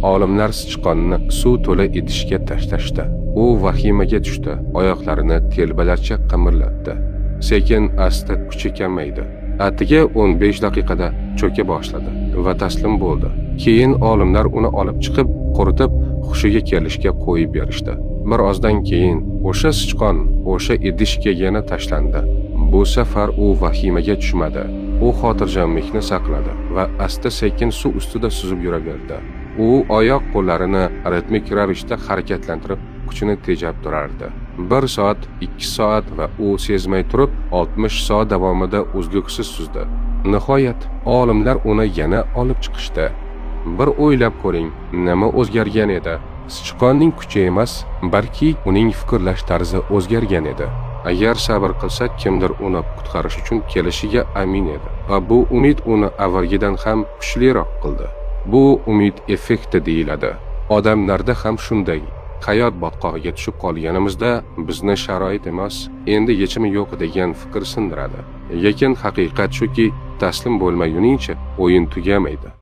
Olimlar sichqonni suv to'la idishga tashlashdi. U vahimaga tushdi, oyoqlarini telbalarcha qimirlatdi. Sekin asta kuchi kamaydi. Atigi 15 daqiqada cho'ka boshladi va taslim bo'ldi. Keyin olimlar uni olib chiqib, quritib, hushiga kelishga qo'yib berishdi. Bir ozdan keyin o'sha sichqon o'sha idishga yana tashlandi. Bu safar u vahimaga tushmadi. U xotirjamlikni saqladi va asta-sekin suv ustida suzib yuraverdi. U oyoq qo'llarini ritmik ravishda harakatlantirib, kuchini tejab turardi. 1 soat, 2 soat va u sezmay turib 60 soat davomida uzluksiz suzdi. Nihoyat olimlar uni yana olib chiqishdi. Bir o'ylab ko'ring, nima o'zgargan edi? Sichqonning kuchi emas, balki uning fikrlash tarzi o'zgargan edi. Agar sabr qilsa, kimdir uni qutqarish uchun kelishiga amin edi va bu umid uni avvalgidan ham kuchliroq qildi. Bu umid effekti deyiladi. Odamlarda ham shunday. Hayot botqog'iga tushib qolganimizda bizni sharoit emas, endi yechimi yo'q degan fikr sindiradi. Lekin haqiqat shuki, taslim bo'lmaguningcha o'yin tugamaydi.